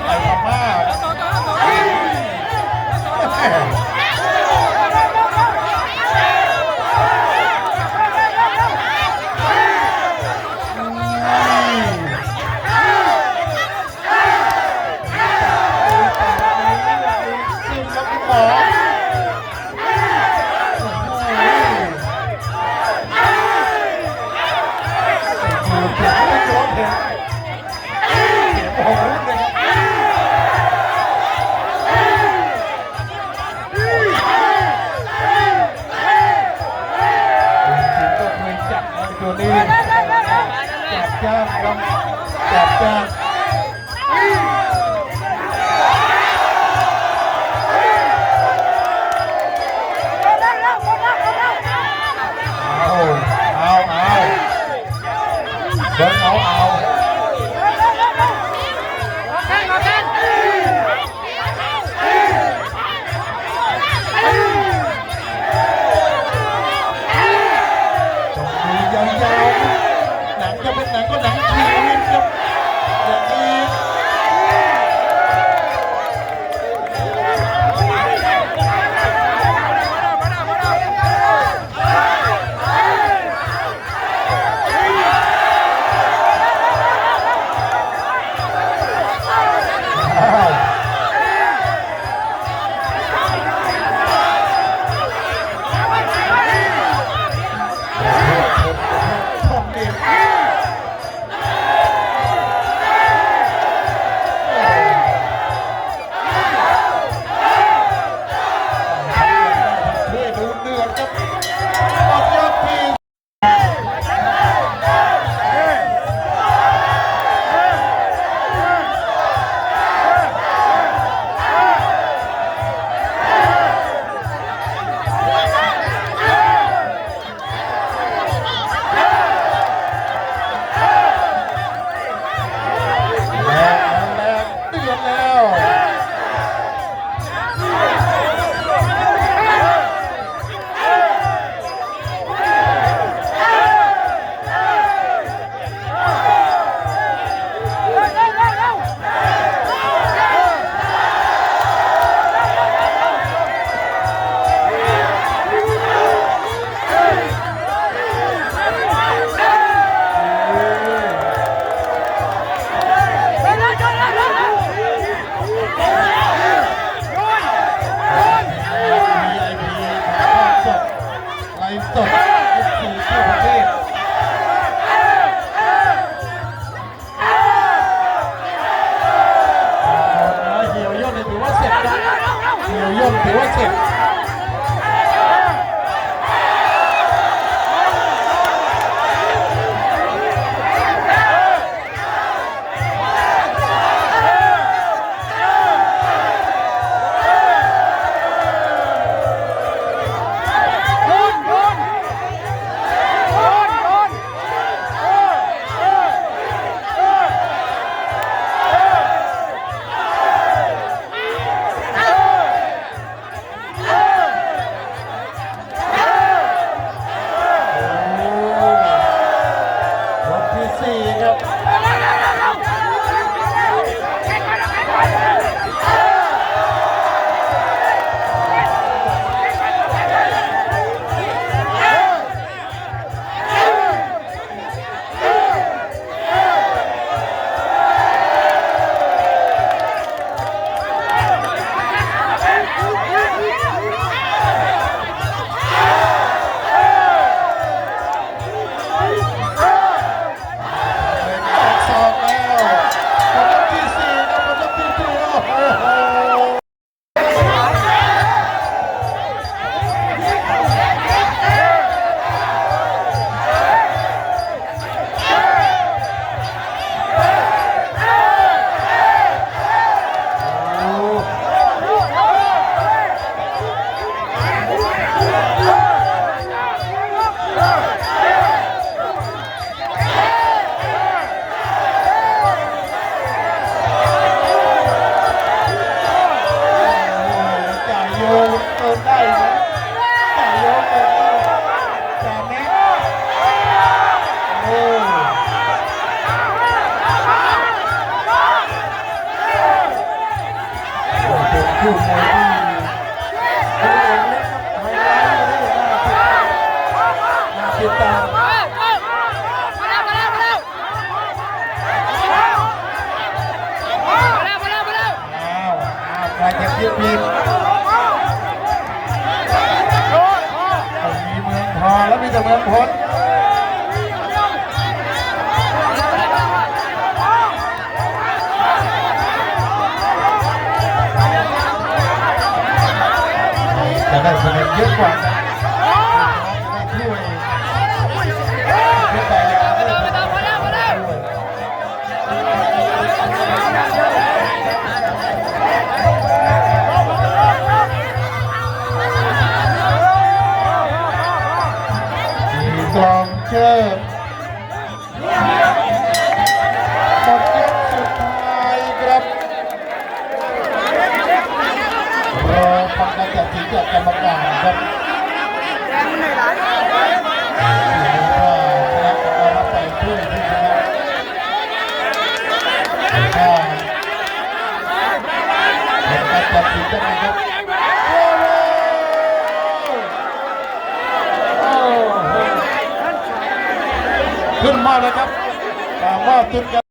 ໄປພະມ້າ ໂຕນີ້ຈັບຈ້າງ ຈັບຈ້າງ. ເອົາ ເອົາ ເອົາ ເບິ່ງເອົາ ເອົາ. ຕ້ອງດູຍາວໆ ໜັງຈະເປັນໜັງກໍໜັງທີ່ວິດຄັບ ຢ່າງນີ້. ແລກ ແລກ ເດືອດແລ້ວ. ເ ຈະເມືອງພົນ ຈະໄດ້ຄະແນນເຍອະກວ່າ ຈະໄດ້ຖ້ວຍ ເປັນໄດ້ຢາງເລີຍ. ກອງເຊີ ໝົດຍົກສຸດທ້າຍຄັບ. ລໍຟັງການຕັດສິນຈາກກຳມະການຄັບ. ເອີ ເອົາໄປເພື່ອທີ່ຊະນະ ເອົາໄປ ເປັນການຕັດສິນຈາກກຳມະການຄັບ. ໂອ້ໂຫ ໂອ້ໂຫ ຂຶ້ນມາເລີຍຄັບ ມາເປັນການ